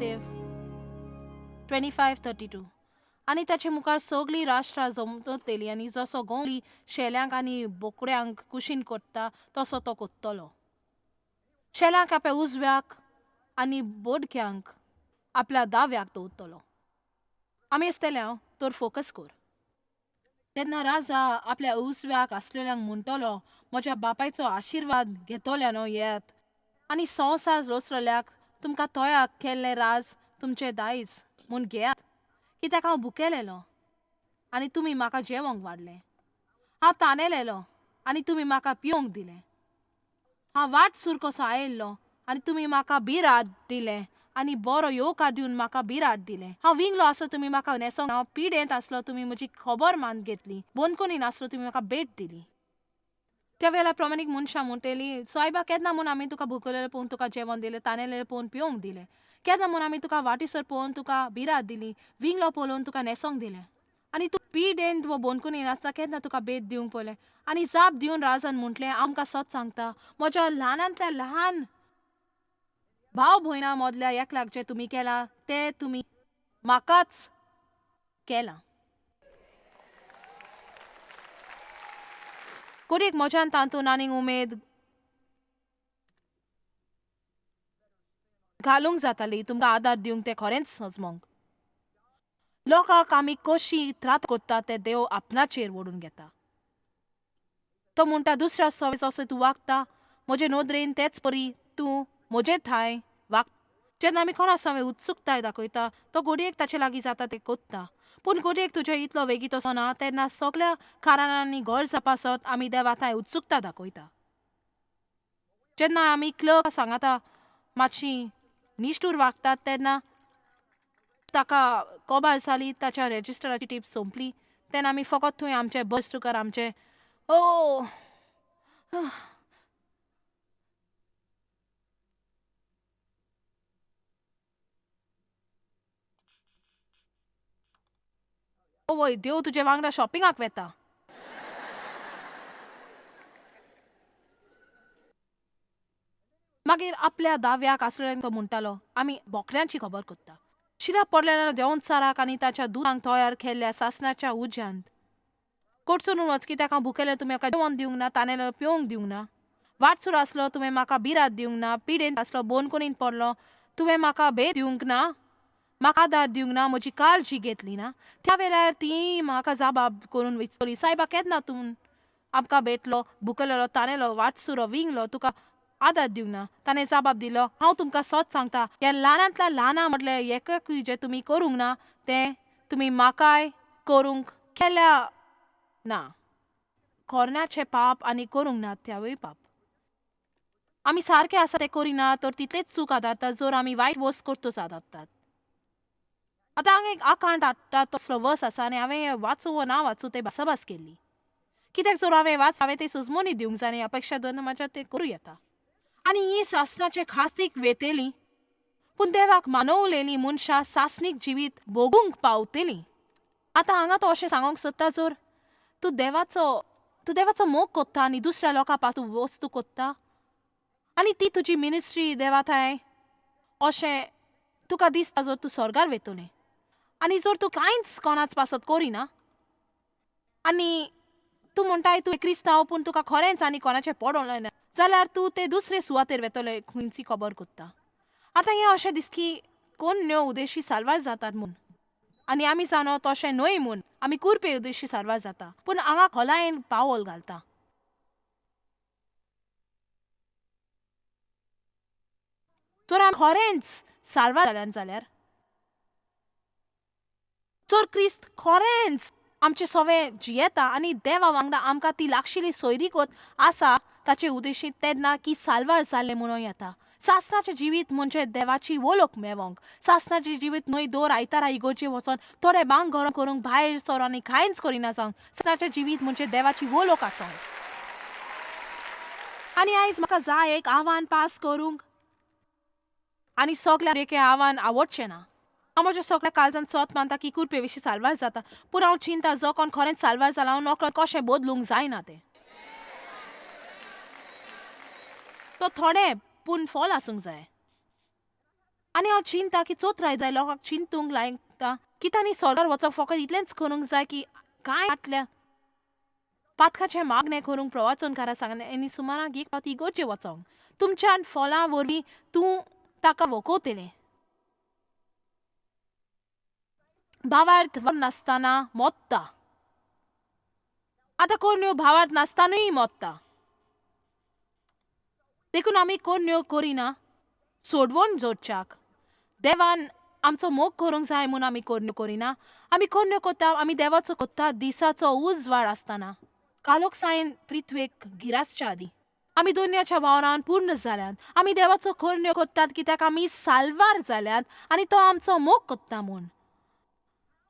मातेव 25:32. आनी ताचे मुखार सगळीं राष्ट्रां जमतली आनी जसो गोंवली शेल्यांक आनी बोकड्यांक कुशीन कोत्ता तसो तो कोत्तलो. शेल्यांक आपल्या उजव्याक आनी बोडक्यांक आपल्या दाव्याक दवरतलो. आमी आसतले हांव तर फोकस कर. तेन्ना राजा आपल्या उजव्याक आसलेल्यांक म्हणटलो, म्हज्या बापायचो आशिर्वाद घेतल्या न्हू येयात आनी संवसार रचलेल्याक तुमकां तयार केल्लें राज तुमचें दायज म्हूण घेयात. कित्याक हांव भुकेलेलो आनी तुमी म्हाका जेवंक वाडलें, हांव तानेलेलो आनी तुमी म्हाका पिवंक दिलें, हांव वाटसूर कसो आयिल्लो आनी तुमी म्हाका बिराद दिलें आनी बरो येवकार दिवन म्हाका बिराद दिलें. हांव विंगलो आसलो तुमी म्हाका न्हेसोंक, हांव पिडेंत आसलो तुमी म्हजी खबर मान घेतली, बंदखणीन आसलो तुमी म्हाका भेट दिली. त्या वेळार प्रमाणीक मनशां म्हणटली, सायबा केन्ना म्हूण आमी तुका भुकलेले पळोवन तुका जेवण दिलें, तानेलेले पळोवन पिवंक दिलें, केन्ना म्हूण आमी तुका वाटीसर पळोवन तुका बिराद दिली, विंगलो पळोवन तुका न्हेसोंक दिलें, आनी तूं पिडेंत वो बंदखणीन आसता केन्ना तुका भेट दिवंक पळयलें. आनी जाप दिवन राजान म्हटलें, आमकां सत सांगता, म्हज्या ल्हानांतल्या ल्हान भाव भयणां मदल्या एकल्याक जें तुमी केलां तें तुमी म्हाकाच केलां. कोडयेक म्हज्यान तातूंत आनीक उमेद घालूंक जाताली तुमकां आदार दिवंक तें खरेंच सजमोंक. लोकांक आमी कशी त्रात करता ते देव आपणाचेर ओडून घेता. तो म्हणटा, दुसऱ्या सवे जसो तूं वागता म्हजे नदरेन तेच परी तूं म्हजे थांय वाग. जेन्ना आमी कोणा सवे उत्सुकताय दाखयता तो घडयेक ताचे लागीं जाता तें कोत्ता, पूण घडयेक तुज्या इतलो वेगीं तसो ना. तेन्ना सगळ्या कारणांनी गरजा पासत आमी देवा थांय उत्सुकता दाखयता. जेन्ना आमी क्लर्क सांगाता मातशी निश्ठूर वागतात तेन्ना ताका कोबार जाली, ताच्या रेजिस्टराची टीप सोंपली, तेन्ना आमी फकत थंय आमचे बस तुकार आमचे ओ वय देव तुजे वांगडा शॉपिंगाक वेता. मागीर आपल्या दाव्याक आसलेल्याक तो म्हणटालो, आमी बोकड्यांची खबर कोत्ता. शिरा पडलेल्या देंवचाराक आनी ताच्या दुदांक तयार केल्ल्या सासणाच्या उज्यांत कोटसून वच, कित्याक हांव भुकेलें तुमी म्हाका जेवण दिवंक ना, तानेलो पिवंक दिवंक ना, वाटसूर आसलो तुवें म्हाका बिराद दिवंक ना, पिडेंत आसलो बोनकोणीन पडलो तुवें म्हाका भेट दिवंक ना, म्हाका आदार दिवंक ना, म्हजी काळजी घेतली ना. त्या वेळार ती म्हाका जाबाब करून विचतली, सायबा केन्ना तूं आमकां भेटलो, भुकलेलो, तानेलो, वाटसुरो, विंगलो, तुका आदार दिवंक ना? ताणें जाबाब दिलो, हांव तुमकां सत सांगता, ह्या ल्हानांतल्या ल्हाना म्हटलें एकूय जें तुमी करूंक ना तें तुमी म्हाकाय करूंक केल्या ना. कोरण्याचें पाप आनी करूंक ना त्यावूय पाप. आमी सारकें आसा तें करिना तर तितलेच चूक आदारता जर आमी वायट वस्त करतच आदारतात. आतां हांगा एक आकांत हाडटा तसलो वस आसा आनी हांवें वाचूं वो ना वाचूं तें भासाभास केल्ली. कित्याक जर हांवें वाच हांवें तें सुजमोनी दिवंक जाय आनी अपेक्षा दवरना म्हाज्या तें करूं येता. आनी ही सासणाचे खासीक वेतेली पूण देवाक मानवलेली मनशां सासणीक जिवीत भोगूंक पावतली. आतां हांगा तो अशें सांगूंक सोदता, जर तूं देवाचो मोग कोत्ता आनी दुसऱ्या लोकां पासून वस्तू कोत्ता आनी ती तुजी मिनिस्ट्री देवा थांय अशें तुका दिसता जर तूं स्वर्गार वेतलें, आनी जर तूं कांयच कोणाच पासत करिना आनी तूं म्हणटाय तूं क्रिस्तांव पूण तुका खरेंच आनी कोणाचें पडोंक ना जाल्यार तूं ते दुसरे सुवातेर वेतले खंयची खबर कोत्ता. आतां हें अशें दिसता की कोण न्ह्यो उदेशी साल्वार जातात म्हूण आनी आमी जाणो तशें न्हय म्हूण आमी कुरपे उदेशी साल्वार जाता, पूण हांगा खोलायेन पावल घालता. जर आमी खरेंच साल्वार जाल्यान जाल्यार, जर क्रिस्त खरेंच आमचे सवे जियेता आनी देवा वांगडा आमकां ती लागशिल्ली सोयरीगत आसा ताचे उद्देशी तेन्ना की साल्वार जाल्लें म्हणून येता. सासणाचें जिवीत म्हणजे देवाची वळख मेळोवंक. सासणाचें जिवीत न्हय दर आयतारा इगोर्जे वचोन थोडे बांग गरम करूंक भायर सर आनी कांयच करिना जावंक. सासणाचें जिवीत म्हणजे देवाची वळख आसूंक. आनी आयज म्हाका जाय एक आव्हान पास करूंक आनी सगळ्यांक एक आव्हान आवडचें ना. हांव म्हज्या सगळ्या काळजान सत मानता की कुरपे विशीं साल्वार जाता, पूण हांव चिंता जो कोण खरेंच साल्वार जाला हांव नकळो कशें बदलूंक जायना तें. तो थोडें पूण फॉल आसूंक जाय. आनी हांव चिंता की चोत्राय जाय लोकांक चिंतूंक लायता की तांणी स्वर्गार वचप फकत इतलेंच करूंक जाय की कांय फाटल्या पातकाचें मागणें करूंक प्रवाचनकारा सांगलें आनी सुमाराक एक फावट इगर्जे वचोंक तुमच्यान फळां वरवीं तूं ताका वखवतलें. भावार्थ नासतना मोत्ता. आतां कोरण्यो भावार्थ नासतनाय मोत्ता. देखून आमी कोरण्यो करिना सोडवण जोडच्याक. देवान आमचो मोग करूंक जाय म्हूण आमी कोरण्यो करिना. आमी कोरण्यो कोत्ता, आमी देवाचो कोत्ता दिसाचो उजवाड आसतना कालोकसायन पृथ्वेक गिरासच्या आदीं. आमी दोनयाच्या वावरान पूर्ण जाल्यात. आमी देवाचो कोरण्यो कोत्तात कित्याक आमी साल्वार जाल्यात आनी तो आमचो मोग कोत्ता म्हूण.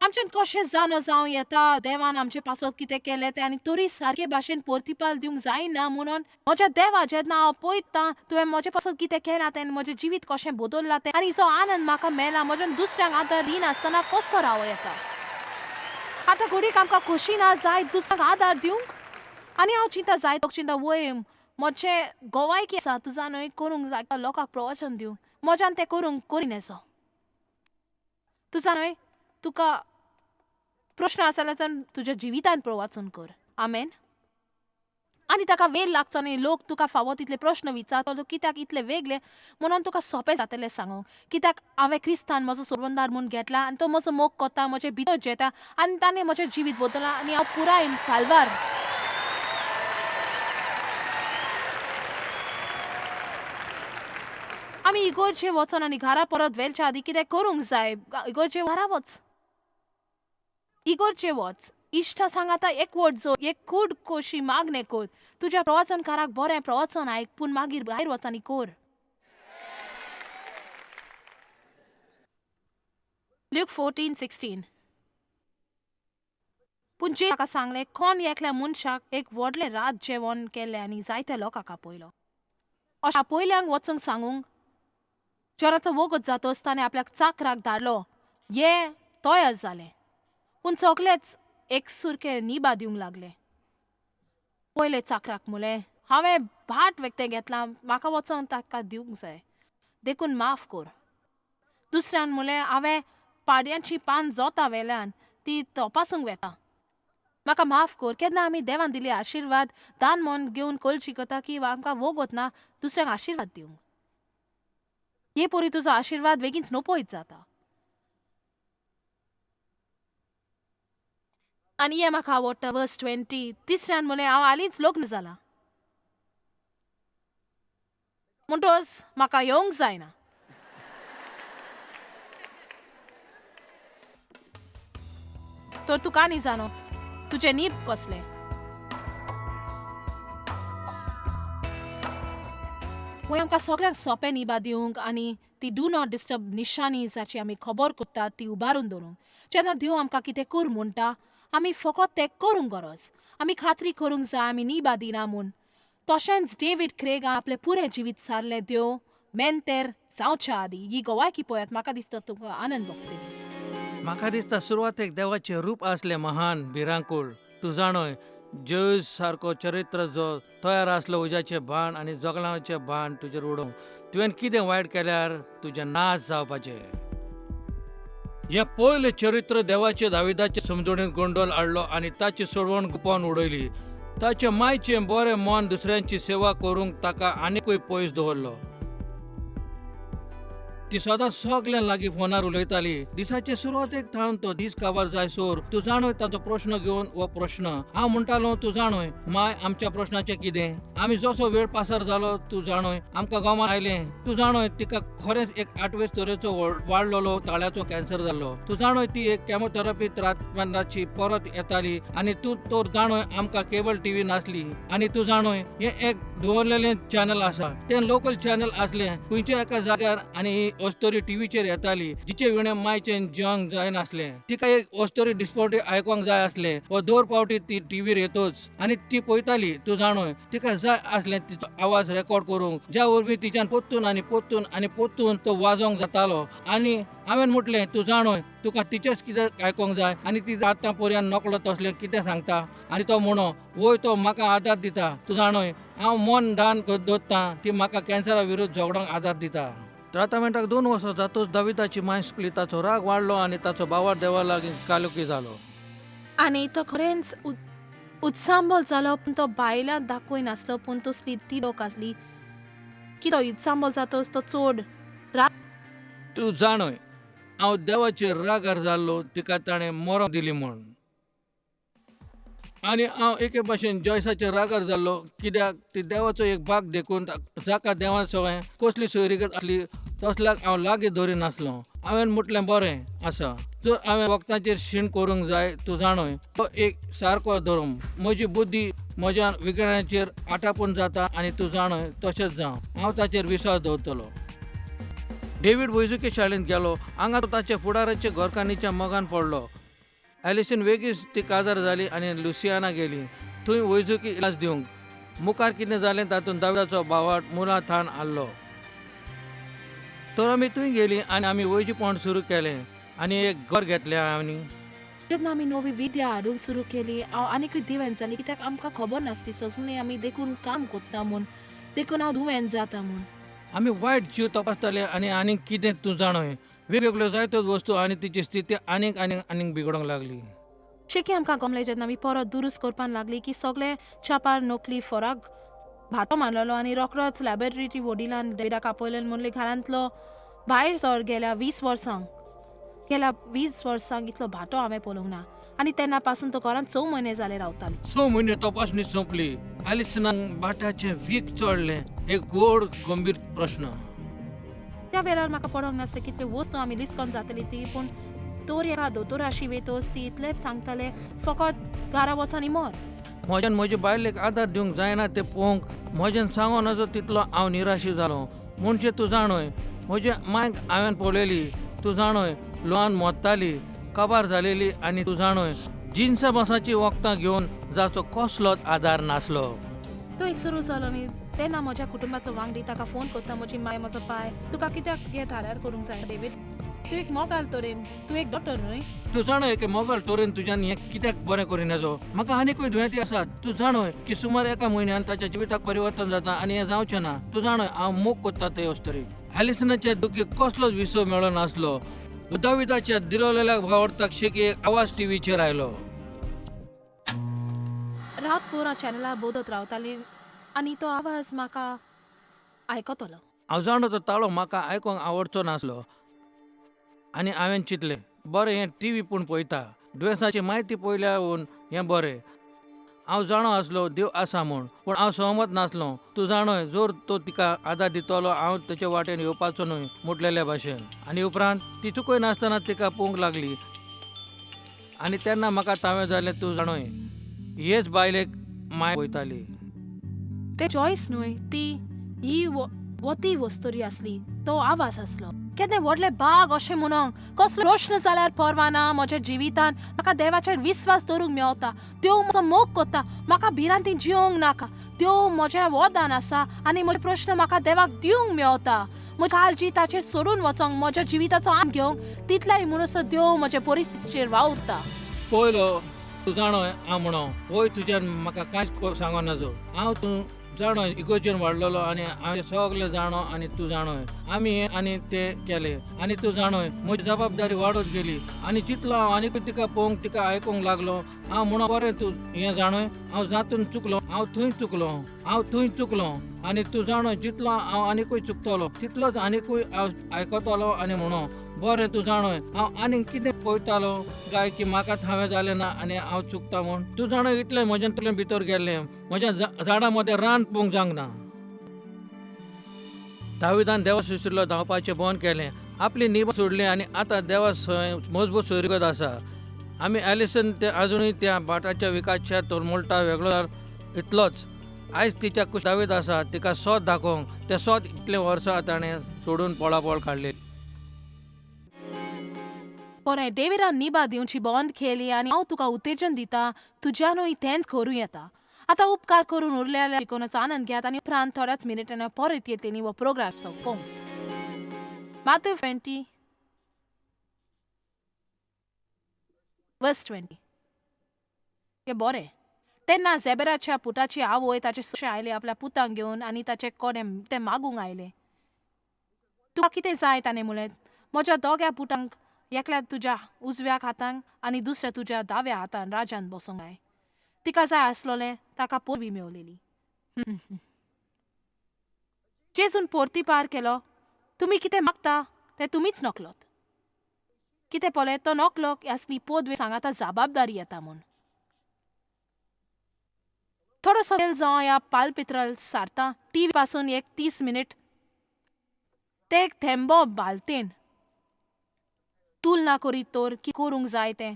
आमच्यान कशें जाणो जावं येता देवान आमचे पासत कितें केलें तें आनी तरी सारके भाशेन परतिपाल दिवंक जायना म्हणून म्हज्या देवा जेन्ना हांव पळयतां तुवें म्हजे पासत कितें केलां तें, म्हजें जिवीत कशें बदल्लां तें आनी जो आनंद म्हाका मेळ्ळा म्हज्यान दुसऱ्यांक आदार दिनासतना कसो रावं येता. आतां घडयेक आमकां खोशी ना जायत दुसऱ्यांक आदार दिवंक. आनी हांव चिंता जायत चिंता वय म्हजें गोवायकी आसा तुजा न्हय करूंक जाय लोकांक प्रवचन दिवंक म्हज्यान तें करूंक करिनेसो. तुजा न्हय तुका प्रश्न आसा जाल्यार तुज्या जिवितान प्रवाचन कर. आमेन. आनी ताका वेळ लागचो न्ही. लोक तुका फावो तितले प्रश्न विचारतलो कित्याक इतले वेगळे म्हणून तुका सोंपें जातलें सांगूंक. कित्याक हांवें क्रिस्तान म्हजो सोडवणदार म्हूण घेतला आनी तो म्हजो मोग कोता म्हजे भितर जेता आनी ताणें म्हजें जिवीत बदल्लां आनी हांव पुरायेन साल्वार. आमी इगोर्जे वचोन आनी घरा परत वेलच्या आदीं कितें करूंक जाय. इगोर्जे घरा वच, इगोर्जे वच, इश्टा सांगाता एकवट जोड, एक कूड कशी मागणें कर, तुज्या प्रवचनकाराक बरें प्रवचन आयक पूण मागीर भायर वच आनी कर. ल्यूक 14:16. पूण जे ताका सांगलें कोण एकल्या मनशाक एक व्हडलें रात जेवण केलें आनी जायत्या लोकांक आपयलो. अशें आपयल्यांक वचूंक सांगूंक जोराचो वगत जातच ताणें आपल्याक चाकराक धाडलो. ये तयार जालें पूण सगलेच एकसुरके निबा दिवंक लागले. पयले चाकराक म्हणलें हांवें भाट विकतें घेतलां म्हाका वचोन ताका दिवंक जाय देखून माफ कर. दुसऱ्यान म्हणलें हांवें पाड्यांची पान जोतां वेल्यान ती तपासूंक वेता म्हाका माफ कर. केन्ना आमी देवान दिले आशिर्वाद दान मन घेवन कळची करता की आमकां वगत ना दुसऱ्यांक आशिर्वाद दिवंक. हे पोरी तुजो आशिर्वाद बेगीनच नपयत जाता. आनी हें म्हाका आवडटा वर्स 20. तिसऱ्यान म्हणलें हांव हालींच लग्न जालां म्हणटच म्हाका येवंक जायना. तर तुका न्ही जाणो तुजें नीब कसलें. वय आमकां सगळ्यांक सोंपें निबा दिवंक आनी ती do not disturb निशानी जाची आमी खबर करतात ती उबारून दवरूंक. जेन्ना देव आमकां कितें कर म्हणटा आमी फकत तें करूंक गरज. आमी खात्री करूंक जाय आमी निबा दिना म्हूण. तशेंच डेवीड क्रेगान आपलें पुरें जिवीत सारलें देव मेंतेर जावच्या आदीं. ही गोवायकी पळयात म्हाका दिसता तुमकां आनंद भोगतलो. म्हाका दिसता सुरवातेक देवाचें रूप आसलें महान भिरांकूळ. तूं जाणोय जेज सारको चरित्र जो तयार आसलो उज्याचें भाण आनी जोगलाचें भाण तुजेर उडोवंक. तुवें कितें वायट केल्यार तुजें नाश जावपाचें. हें पयलें चरित्र देवाचे दाविदाचे समजणेंत गोंदळ हाडलो आनी ताची सोडवण गुपावन उडयली. ताचें मायचें बरें मन दुसऱ्यांची सेवा करूंक ताका आनिकूय पयस दवरलो. ती सदांच सगल्यां लागीं फोनार उलयताली. दिसाचे सुरवातेक थावन तो दीस काबार जायसर तूं जाणोय ताचो प्रश्न घेवन हो प्रश्न हांव म्हणटालो तूं जाणोय माय आमच्या प्रश्नाचें कितें. आमी जसो वेळ पासार जालो तूं जाणोय आमकां गोमान आयलें. तूं जाणोय तिका खरेंच एक आठवेच तरेचो वाडलेलो ताळ्याचो कॅन्सर जाल्लो. तूं जाणोय ती एक कॅमोथेरपी त्रासची परत येताली आनी तूं तर जाणोय आमकां केबल टीव्ही नासली. आनी तूं जाणोय हें एक दवरलेलें चॅनल आसा तें लोकल चॅनल आसलें खंयच्या एका जाग्यार आनी ही अस्तोरी टीव्हीचेर येताली जिचे विणें मायचें जेवंक जायनासलें. तिका एक अस्तोरी दिसपटी आयकोंक जाय आसलें व दर पावटी ती टीव्हीर येतच आनी ती पळयताली. तूं जाणोय तिका जाय आसलें तिचो आवाज रेकॉर्ड करूंक ज्या वरवीं तिच्यान पोत्तून आनी पोत्तून आनी पोत्तून तो वाजोवंक जातालो. आनी हांवें म्हटलें तूं जाणोय तुका तिचेच कितें आयकोंक जाय आनी ती आतां पर्यंत नकळो तसलें कितें सांगता. आनी तो म्हणो वय तो म्हाका आदार दिता. तूं जाणोय हांव मन दान दवरतां ती म्हाका कॅन्सरा विरुद्ध झगडोंक आदार दिता. त्रातामेंटाक 2 वर्सां जातूच दाविदाची मांय सुकली. ताचो राग वाडलो आनी ताचो बावार देवा लागीं कालुकी जालो. आनी तो खरेंच उत्सांबल जालो, पूण तो बायलां दाखय नासलो. पूण तसली तिडक आसली की तो उत्सांबल जातोच तो चड राग. तूं जाणय, हांव देवाचेर रागार जाल्लो तिका ताणें मरोंक दिली म्हूण. आनी हांव एके भाशेन जॉयसाचेर रागार जाल्लो कित्याक ती देवाचो एक भाग देखून जाका देवा सवंय कसली सोयरीगत आसली तसल्याक हांव लागीं धरिनासलो. हांवें म्हटलें बरें आसा, जर हांवें वखदांचेर शीण करूंक जाय तूं जाणय तो एक सारको धर्म. म्हजी बुद्धी म्हज्या विज्ञानाचेर आटापून जाता आनी तूं जाणय तशेंच जावं, हांव ताचेर विस्वास दवरतलो. डेवीड वैजकी शाळेंत गेलो. हांगा तो ताच्या फुडाराच्या घरकान्नीच्या मोगान पडलो. एलिसन वेगीच ती काजार जाली आनी लुसियाना गेली थंय वैजकी इलाज दिवंक. मुखार कितें जालें तातूंत दाविदाचो भावाट मुळां थान आहलो. तर आमी थंय गेली आनी आमी वैजपण सुरू केलें आनी एक घर घेतलें. आनी जेन्ना आमी नवी विद्या हाडूंक सुरू केली हांव आनीकूय दुयेंत जाली, कित्याक आमकां खबर नासली सजमणी आमी देखून काम कोत्ता म्हूण, देखून हांव दुयेंत जाता म्हूण. आमी वायट जीव तपासताले आनी आनीक कितें तूं जाणय वेगवेगळ्यो जायत्यो वस्तू आनी तिची स्थिती आनीक आनीक आनीक बिगडोंक लागली. शेकी आमकां गमलें जेन्ना आमी परत दुरुस्त करपाक लागली की सगळे छापार नकली फराक भातो मारलेलो आनी रोखडोच लॅबोरेटरी वडिलान डेविडाक आपयलें म्हणलें घरांतलो भायर सर गेल्या 20 वर्सांक, गेल्या 20 वर्सांक इतलो भातो हांवें पळोवंक ना. आनी तेन्ना पासून तो घरांत 6 म्हयने जाले रावतालो. 6 म्हयने तपासणी सोंपली. एलिसनाक बाटाचें वीख चडलें. एक व्हड गंभीर प्रश्न. त्या वेळार म्हाका पडोंक नासलें कितल्यो वस्तू आमी लिस्कोन जातली ती, पूण तोर एका दोतोराशी वेतोच ती इतलेंच सांगताले फकत घरा वच आनी मर. म्हज्यान म्हजे बायलेक आदार दिवंक जायना तें पळोवंक म्हज्यान सांगो नजो तितलो हांव निराशी जालो. म्हणजे तूं जाणय म्हजे मांयक हांवें पळयली, तूं जाणय लोहान मोत्ताली, काबार जालेली आनी तूं जाणय जिन्सा बसाची वखदां घेवन जाचो कसलोच आदार नासलो. तो एक सुरू जालो आनी तेन्ना म्हज्या कुटुंबाचो वांगडी ताका फोन करता, म्हजी माय म्हजो पाय तुका कित्याक हें थारार करूंक जाय डेवीड, तूं एक मोगाल तरेन, तूं एक डॉक्टर न्हय. तूं जाणय की मोगाल तरेन तुज्यान हें कित्याक बरें करिना जो. म्हाका आनीकूय दुयेंती आसात. तूं जाणय की सुमार 1 म्हयन्यान ताच्या जिविताक परिवर्तन जाता आनी हें जावचें ना. तूं जाणय हांव मोग कोत्ता ते अस्तरी. एलिसनाच्या दुखीक कसलोच विसव मेळनासलो. दाविदाच्या दिलोलेल्या भावार्थाक शेकी एक आवाज टिवीचेर आयलो. रात पोरा चॅनला बोदत रावताली आनी तो आवाज म्हाका आयकतलो. हांव जाणो तो ताळो म्हाका आयकोंक आवडचो नासलो आनी हांवें चिंतलें बरें हें टिवी पूण पळयता, दुयेंसाची म्हायती पळयल्याहून हें बरें. हांव जाणो आसलो देव आसा म्हूण, पूण हांव सहमत नासलो. तूं जाणय जर तो तिका आदार दितलो हांव तेचे वाटेन येवपाचो न्हय म्हटलेल्या भाशेन. आनी उपरांत ती चुकय नासतना तिका पळोवंक लागली आनी तेन्ना म्हाका तावें जालें तूं जाणय हेच बायलेक माय पळयताली. ते चॉयस न्हय, ती ही वती वस्तुरी आसली, तो आवाज आसलो. केन्ना व्हडले बाग अशें म्हणूंक कसलो प्रश्न जाल्यार परवाना म्हज्या जिवितान म्हाका देवाचेर विस्वास दवरूंक मेवता. त्यो म्हजो मोग कोत्ता, म्हाका भिरांती जिवंक नाका. त्यो म्हजें वरदान आसा आनी म्हजे प्रश्न म्हाका देवाक दिवंक मेवता. म्हजी काळजी ताचेर सोडून वचोंक, म्हज्या जिविताचो आन घेवंक तितलेय म्हणसर देव म्हजे परिस्थितीचेर वावुरता. पयलो तूं जाणोय हांव म्हणो वय तुज्यान म्हाका कांयच सांगो नजो. हांव तूं जाणोय इगोजेन वाडलेलो आनी हांवें सगळें जाणो आनी तूं जाणोय आमी हें आनी तें केलें आनी तूं जाणोय म्हजी जबाबदारी वाडत गेली आनी जितलो हांव आनीकूय तिका पळोवंक तिका आयकूंक लागलो हांव म्हणो बरें तूं हें जाणोय हांव जातून चुकलो, हांव थंय चुकलो, हांव थंय चुकलो आनी तूं जाणोय जितलो हांव आनीकूय चुकतलो तितलोच आनीकूय हांव आयकतलो आनी म्हणो बरें तूं जाणोय हांव आनीक कितें पळयतालो काय की म्हाका हांवें जालें ना आनी हांव चुकता म्हूण. तूं जाणो इतलें म्हज्यान तुजें भितर गेल्लें म्हज्या झाडां मदें रान पळोवंक जावंक ना. दाविदान देवा सुशिल्लो धांवपाचें बंद केलें, आपली निब सोडली आनी आतां देवा मजबूत सोयरीगत आसा. आमी एलिसन ते आजुनूय त्या भाटाच्या विकासच्या तोरमोलटा वेगळो इतलोच आयज तिच्या कुश दावीद आसा तिका सोद दाखोवंक. तें सोद इतलें वर्सां ताणें सोडून पळापळ काडली. बरें डेविडान निबा दिवची बंद केली आनी हांव तुका उत्तेजन दिता तुज्यानूय तेंच करूं येता. आतां उपकार करून उरलेल्या शिकोवण्याचो आनंद घेयात आनी उपरांत थोड्याच मिनटांनी परत येतली हो प्रोग्राम सोंपोवंक. मातू 20 वर्स 20. हे बरें. तेन्ना झेबेराच्या पुताची आवय ताचे सोशे आयले आपल्या पुतांक घेवन आनी ताचे कोडें ते मागूंक आयले. तुका कितें जाय ताणें म्हणलें, म्हज्या दोग्या पुतांक एकल्या तुज्या उजव्या हातांक आनी दुसऱ्या तुज्या दाव्या हातान राज्यान बसोंक जाय. तिका जाय आसलोलें ताका पदवी मेवलेली. जेजून पोर्तिपार केलो, तुमी कितें मागता तें तुमीच नकलोत. कितें पळय तो नकलो असली पदवी सांगाता जबाबदारी येता म्हूण. थोडोसो वेळ जावं ह्या पालपित्राल सारता टी व्ही पासून एक 30 मिनीट ते एक थेंबो बालतेन तुलना करीत तर की करूंक जाय तें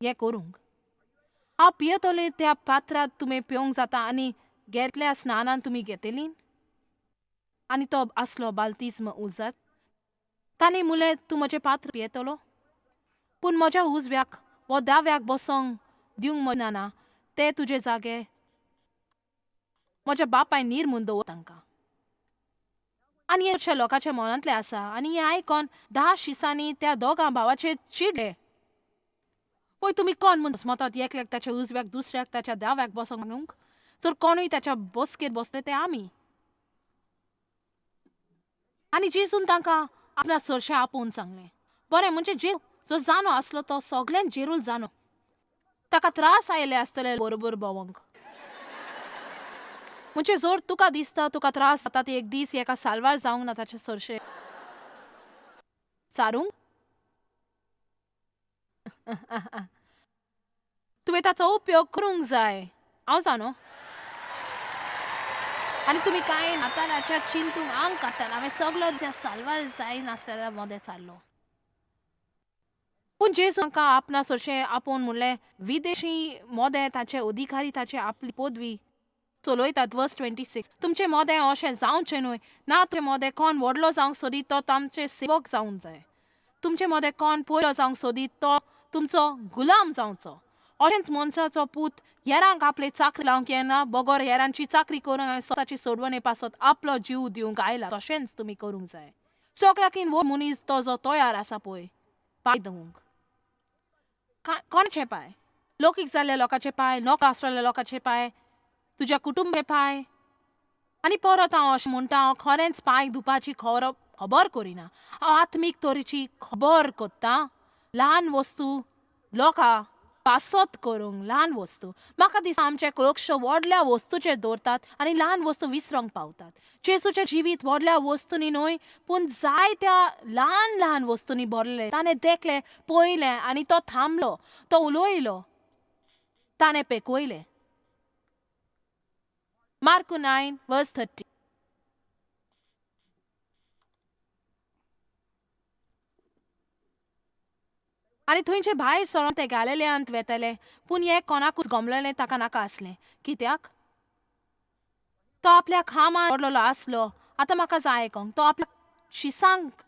हें करूंक. हांव पियेतलें त्या पात्रांत तुमी पिवंक जाता आनी घेतल्या स्नानान तुमी घेतली. आनी तो आसलो बालतिज्म उजात. तांणी म्हणलें, तूं म्हजें पात्र पियेतलो, पूण म्हज्या उजव्याक वो दाव्याक बसोंक दिवंक ना, ते तुजे जागे म्हज्या बापाय नीर म्हूण दवर तांकां. आनी हें चडशा लोकांच्या मनांतलें आसा. आनी हें आयकोन 10 शिसांनी त्या दोगां भावाचेर चिडले. पळय तुमी कोण म्हूण मतात एकल्याक ताच्या उजव्याक दुसऱ्याक ताच्या दाव्याक बसोंक मागूंक, जर कोणूय ताच्या बसकेर बसले ते आमी. आनी जेजून तांकां आपणा सरशें आपोवन सांगलें, बरें म्हणजे जे जो जानो आसलो तो सगळ्यान जेरूल जानो, ताका त्रास आयले आसतले बरोबर भोंवंक. म्हणजे जर तुका दिसता तुका त्रास जाता ती एक दीस एका साल्वार जावंक ना ताचे सरशें सारूंक, तुवें ताचो उपयोग करूंक जाय. हांव जाणो. आनी तुमी कांय नातालाच्या चिंतूंक आंग काडटात. हांवें सगलो त्या साल्वार जायनासलेल्या मदें सारलो. पूण जेजू तांकां आपणा सरशें आपोवन म्हणलें, विदेशी मोदें ताचे अधिकारी ताचे आपली पदवी चलयतात. वर्स 26. तुमचे मोदें अशें जावचें न्हय. ना तुमचे मोदें कोण व्हडलो जावंक सोदीत तो तांचे सेवक जावंक जाय. तुमचे मोदें कोण पयलो जावंक सोदीत तो तुमचो गुलाम जावचो. अशेंच मनशाचो पूत हेरांक आपले चाकरी लावंक येना, बगर हेरांची चाकरी करूंक आनी स्वताची सोडवणे पासत आपलो जीव दिवंक आयला, तशेंच तुमी करूंक जाय. सगळ्याकीन व्हड मनीस तो जो तयार आसा पळय पांय धुवूंक. कोणाचे पांय? लोकीक जाल्ल्या लोकांचे पांय, नोक आसलेल्या लोकांचे पांय, तुज्या कुटुंबे पांय. आनी परत हांव अशें म्हणटा, हांव खरेंच पांय धुवपाची खबर करिना. हांव आत्मीक तरेची खबर कोत्तां. ल्हान वस्तू लोकां पासत करूंक ल्हान वस्तू. म्हाका दिसता आमचे लक्ष व्हडल्या वस्तूचेर दवरतात आनी ल्हान वस्तू विसरोंक पावतात. जेजूचें जिवीत व्हडल्या वस्तूंनी न्हय, पूण जायत्या ल्हान ल्हान वस्तूंनी भरलें. ताणें देखलें, पळयलें आनी तो थांबलो, तो उलयलो, ताणें पेकयलें. मार्कू 9 वर्स 30. आनी थंयचे भायर सरोन ते गालेल्यांत वेतले, पूण हें कोणाकूच गमलेलें ताका नाका आसलें. कित्याक? तो आपल्या खामान व्हडलो आसलो. आतां म्हाका जाय आयकोंक. तो आपल्या शिसांक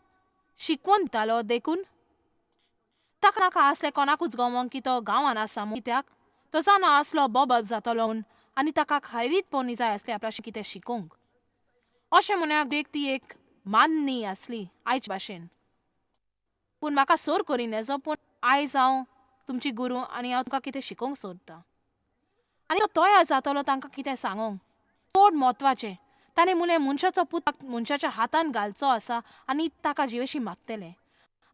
शिकवून दितालो, देखून ताका नाका आसलें कोणाकूच गमोंक की तो गांवान आसा. कित्याक? तो जाणा आसलो बोबब जातलो म्हूण, आनी ताका खायरीतपणी जाय आसलें आपल्या कितें शिकोवंक. अशें म्हणल्यार एक ती एक मान्नी आसली आयचे भाशेन. पूण म्हाका सोर करिनेजो, पूण आयज हांव तुमची गुरू आनी हांव तुमकां कितें शिकोवंक सोदतां. आनी तो तयार जातलो तांकां कितें सांगोंक. चड म्हत्वाचें ताणें म्हणलें, मनशाचो पूत मनशाच्या हातान घालचो आसा आनी ताका जिवेशी मारतले.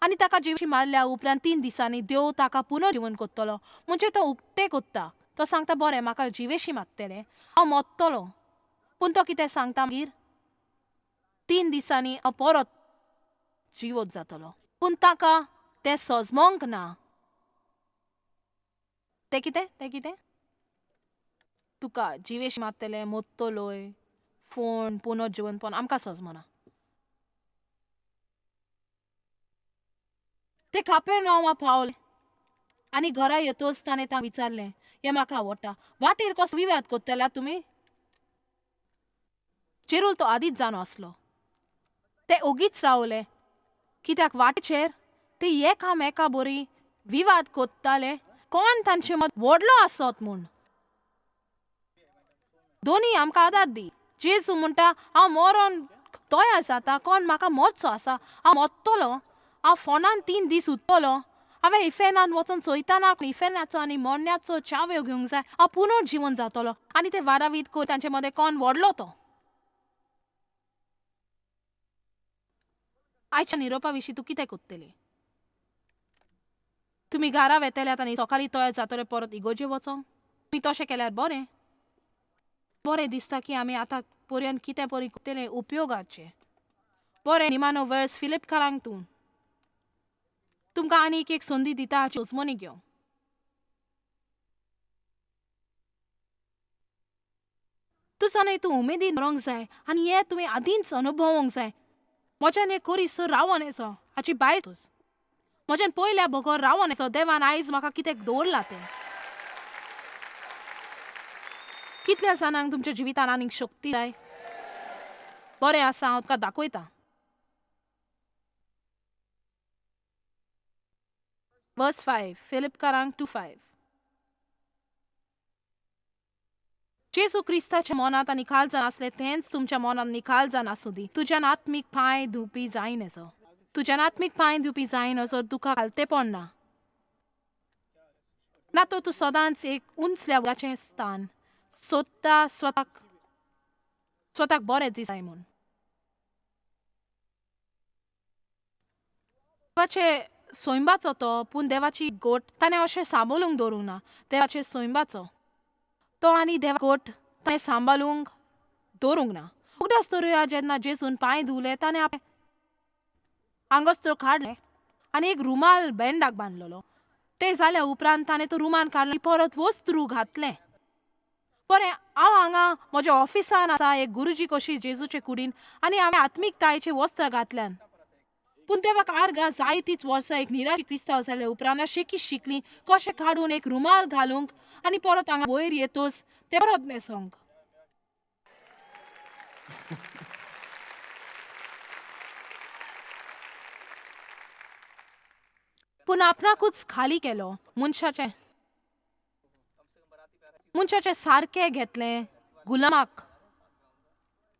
आनी ताका जिवेशी मारल्या उपरांत 3 दिसांनी देव ताका पुनर्जिवन कोत्तलो. म्हणजे तो उक्ते कोत्ता. तो सांगता, बरें म्हाका जिवेशी मारतले, हांव मरतलो. पूण तो कितें सांगता मागीर, 3 दिसांनी हांव परत जिवोत जातलो. पूण ताका तें सजमोंक ना. तें कितें? तें कितें? तुका जिवेश मारतले, मोत्तलोय, फोन पुनर्जिवनपण आमकां सजमना. ते कापेर पावले आनी घरा येतोच ताणें तांकां विचारलें, हें म्हाका आवडटा, वाटेर कसो विवाद कोत्तल्या तुमी? चेरूल तो आदींच जाणो आसलो. ते ओगीच रावले, कित्याक वाटेचेर ते एकामेका बरी विवाद कोत्ताले, कोण तांचे मत व्हडलो आसत म्हूण. दोनी आमकां आदार दी. जेजू म्हणटा, हांव मरोन तयार जाता, कोण म्हाका मरचो आसा, हांव मरतलो, हांव फोनान 3 दीस उरतलो, हांवें इफेर्नान वचोन चोयतना इफेर्नाचो आनी मरण्याचो चाव्यो घेवंक जाय, हांव पुनर्जिवन जातलो. आनी ते वादावीद कर तांचे मदें कोण व्हडलो तो. आयच्या निरोपा विशीं तूं कितें कोत्तली? तुमी घरा वेतल्यात आनी सकाळीं तयार जातले परत इगोर्जे वचोंक? तुमी तशें केल्यार बरें. बरें दिसता की आमी आतां पर्यंत कितें परी कोत्तले उपयोगाचें. बरें, निमानो वर्स फिलिपकारांक तूं तुमकां आनीक एक संदी दिता हाची उजमणी घेवंक. तूं जाणाय तूं उमेदीन मरोंक जाय आनी हें तुवें आदींच अनुभवोंक जाय. म्हज्यान हें करीसर रावोन येसो हाची बायल तुज म्हज्यान पयल्या बगर रावोन येसो देवान आयज म्हाका कितें दवरलां तें. कितल्या जाणांक तुमच्या जिवितान आनीक शक्ती जाय? बरें आसा, हांव तुका दाखयतां. वर्स 5, फिलिपकारांक 2:5. जेजू क्रिस्ताच्या मनांत आनी काळजान आसलें तेंच तुमच्या मनांत आनी काळजान आसूं दी. तुज्यान आत्मीक पांय धुवपी जायना. तुज्यान आत्मीक पांय धुवपी जायना जर तुका खालतेपण ना. ना तर तूं सदांच एक उंचल्या उदकाचें स्थान सोदता स्वताक स्वताक बरें दिसाय म्हूण. देवाचे सोंयबाचो तो, पूण देवाची गोट ताणें अशें सांबाळूंक दवरूंक ना. देवाचे सोंयबाचो तो आनी देवा गोट ताणें सांबाळूंक दवरूंक ना. उगडास दवरुया जेन्ना जेजून पांय धुवले ताणें आपलें आंगवस्त्र काडलें आनी एक रुमाल बेंडाक बांदलेलो. तें जाल्या उपरांत ताणें तो रुमाल काडलो परत वस्त्रू घातलें. बरें, हांव हांगा म्हज्या ऑफिसान आसा एक गुरुजी कशी जेजूचे कुडीन आनी हांवें आत्मीकतायेचें वस्त्रां घातल्यान. पूण देवाक आर्गां जायतीच वर्सां एक निराशी क्रिस्तांव जाल्या उपरांत अशें शिकली कशें काडून एक रुमाल घालूंक आनी परत हांगा वयर येतोच तें परत न्हेसोंक. पूण आपणाकूच खाली केलो, मनशाचें मनशाचें सारकें घेतलें, गुलामाक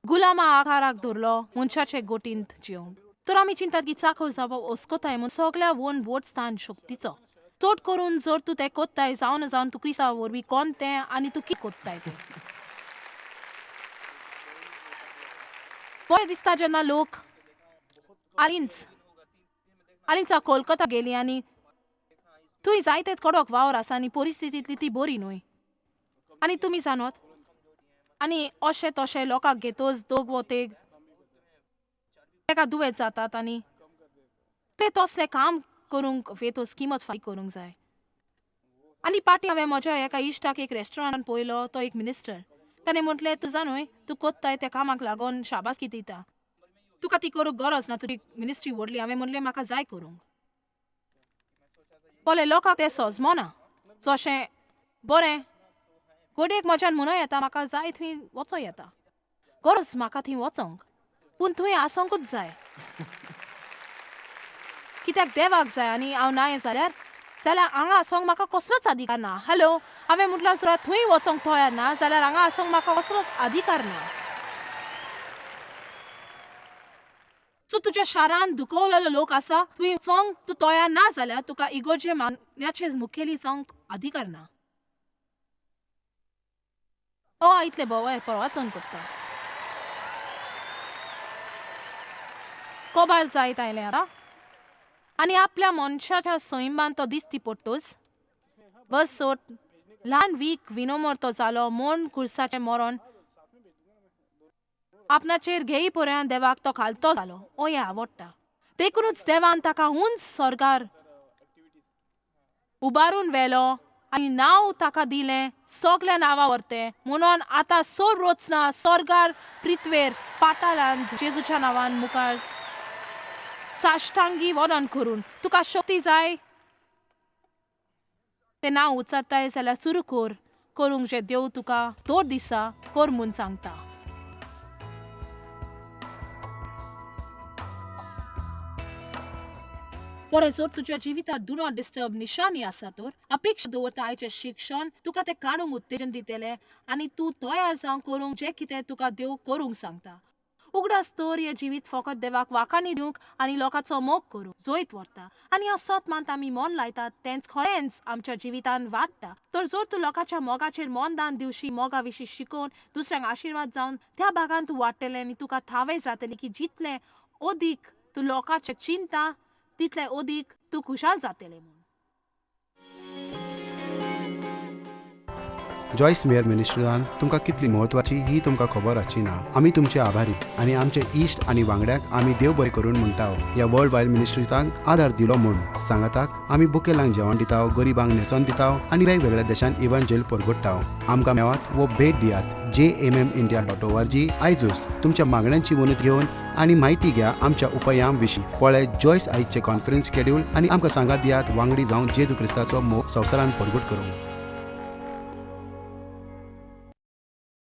गुलामा आकाराक धरलो, मनशाचे गोटींत जिवंक. तर आमी चिंतात की चाखर जावप अस्कोताय म्हूण सगळ्या वन बोट स्थान शक्तीचो. चड करून जर तूं तें कोत्ताय जावन जावन तूं क्रिस्तांव वरवीं कोण तें आनी तूं कितें कोत्ताय तें. बरें दिसता जेन्ना लोक हालींच हालींच हांव कोलकता गेली आनी थंय जायतेच कडक वावर आसा आनी परिस्थितींतली ती बरी न्हय. आनी तुमी जाणत आनी अशें तशें लोकांक घेतोच दोग वो तेग ताका दुयेंत जातात आनी ते तसलें काम करूंक वेतोच किमत फारीक करूंक जाय. आनी पाटी हांवें म्हज्या एका इश्टाक एक रेस्टॉरंटान पळयलो, तो एक मिनिस्टर. ताणें म्हटलें, तूं जाणूय तूं कोत्ताय त्या कामाक लागून शाबासकी दिता, तुका ती करूंक गरज ना, तुजी मिनिस्ट्री व्हडली. हांवें म्हणलें म्हाका जाय करूंक. पळय लोकांक तें सजमना जशें बरें घडयेक म्हज्यान म्हणूं येता म्हाका जाय थंय वचों येता, गरज म्हाका थंय वचोंक, पूण थंय आसोंकूच जाय कित्याक देवाक जाय. आनी हांव नाय जाल्यार जाल्यार हांगा आसोंक म्हाका कसलोच अधिकार ना. हॅलो, हांवें म्हटल्यार जर थंय वचोंक तयार ना जाल्यार हांगा आसोंक म्हाका कसलोच अधिकार ना. सो तुज्या शारान दुखवलेलो लोक आसा, थंय वचोंक तूं तयार ना जाल्यार तुका इगोर्जे मान्याचे मुखेली जावंक अधिकार ना. ओ इतलें भोव प्रवाचन करता. कोबार जायत आयलें आतां आनी आपल्या मनशाच्या सैमान तो दिसती पडटोच बस सोट ल्हान वीक विनोमर तो जालो म्हूण कुर्साचें मरण आपणाचेर घेई पर्यंत देवाक तो खालतो जालो. ओ हें आवडटा. देखूनच देवान ताका उंच स्वर्गार उबारून व्हेलो आनी नांव ताका दिलें सगल्या नांवां व्हरतें म्हणून आतां सोर रोचना स्वर्गार पृथ्वेर पाताळांत जेजूच्या नांवान मुखार साश्टांगी वर्णन करून. तुका शक्ती जाय तें नांव उच्चारताय जाल्यार सुरू कर करूंक जें देव तुका दर दिसा कर म्हूण सांगता. बरें, जर तुज्या जिवितांत do not disturb निशाणी आसा तर अपेक्षा दवरता आयचें शिक्षण तुका तें काडूंक उत्तेजन दितलें आनी तूं तयार जावंक करूंक जें कितें तुका देव करूंक सांगता. उगडास दवर हें जिवीत फकत देवाक वाखाणी दिवंक आनी लोकांचो मोग करूंक जैत व्हरता आनी हांव सत मानता आमी मन लायतात तेंच खरेंच आमच्या जिवितान वाडटा. तर जर तूं लोकांच्या मोगाचेर मन दान दिवशी, मोगा विशीं शिकोवन दुसऱ्यांक आशिर्वाद जावन त्या भागान तूं वाडटलें आनी तुका थावें जातलें की जितलें अदीक तूं लोकांचे चिंता तितले अदीक तूं खुशाल जातलें म्हूण. जॉयस मेयर मिनिस्ट्रीजान तुमकां कितली म्हत्वाची ही तुमकां खबर आसची ना. आमी तुमचे आभारी आनी आमचे इश्ट आनी वांगड्यांक आमी देव बरें करून म्हणटा ह्या वर्ल्ड वायड मिनिस्ट्रीजांक आदार दिलो म्हूण. सांगाताक आमी बुकेलांक जेवण दिता, गरिबांक न्हेसोन दिता आनी वेगवेगळ्या देशांत इव्हांजेल परगट्टा. आमकां मेवात वो भेट दियात jmmindia.org. आयजूच तुमच्या मागण्यांची वनूत घेवन आनी म्हायती घ्या आमच्या उपायां विशीं. पळय जॉयस आयजचे कॉन्फरन्स शेड्यूल आनी आमकां सांगात दियात वांगडी जावन जेजू क्रिस्ताचो मोग संवसारान परगट करूंक.